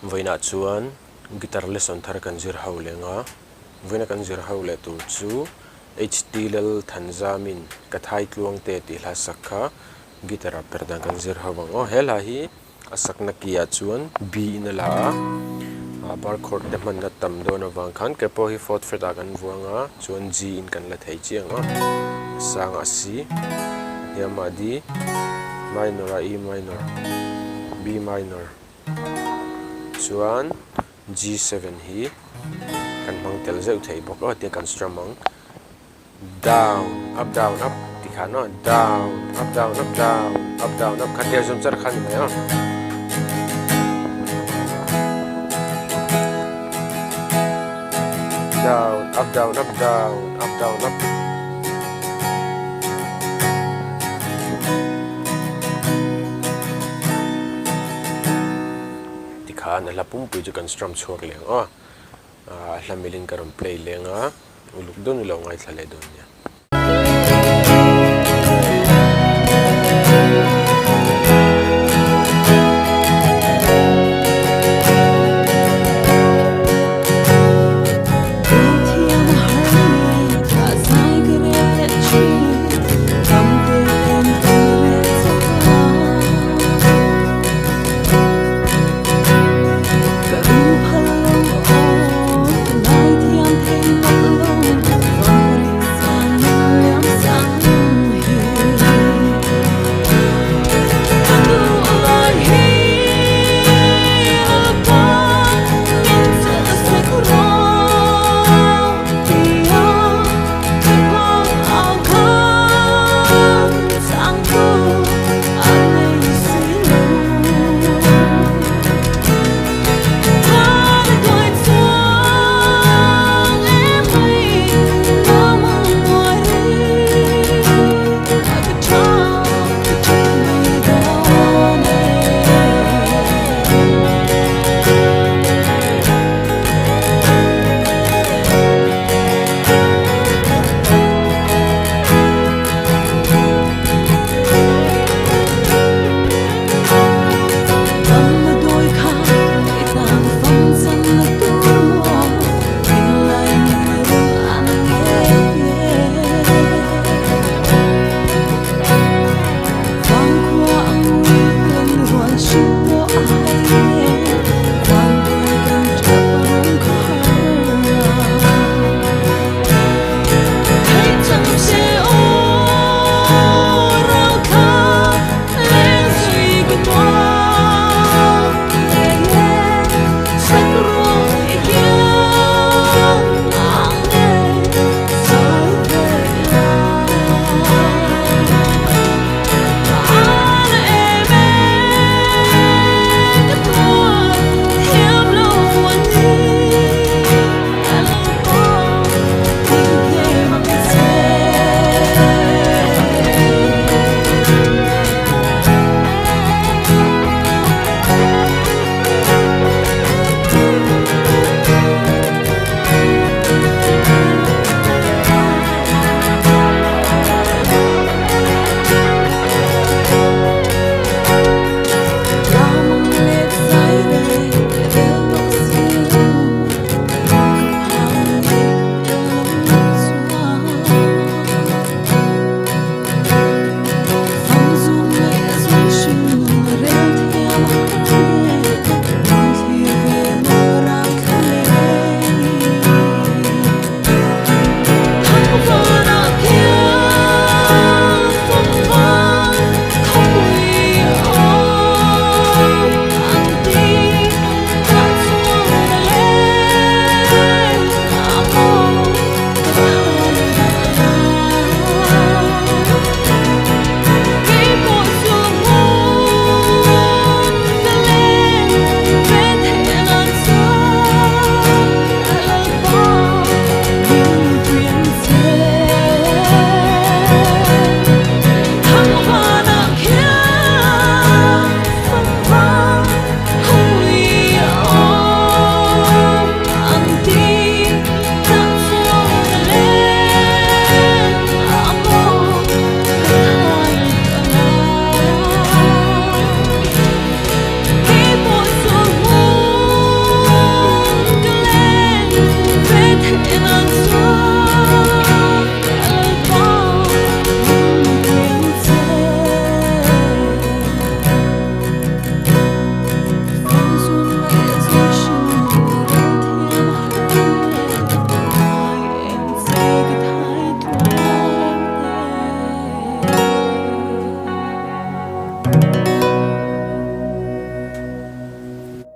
Vawiinah chuan guitar lesson thar kan zir ho leng a, vawiina kan zir ho leh tur chu HT Lalthanzamin Ka Thai Tluang Te tih hla sak kha guitar ah per dan kan zir ho ang aw. He hla hi a sakna ki ah chuan B in a la a, ah bar chord te hmanna tam dawn avang khan ke pawh hi fourth fret ah kan vuang a, chuan G in kan la thei chiang a, a sangah C, a hniamah D, minor ah E minor, B minor. Chuan G7 hi kan hmang tel zeuh thei bawk a tia kan strum ang. Down, up down up ti khan aw, down, up down up down, up down up kha tia zawm char kha a ni mai a. Down, up down up down, up down up. Tikhan a hla pumpui chu kan strum chhuak leng aw. A hla milin ka rawn play leng a, uluk dawn ilo ngaithla leh dawn nia.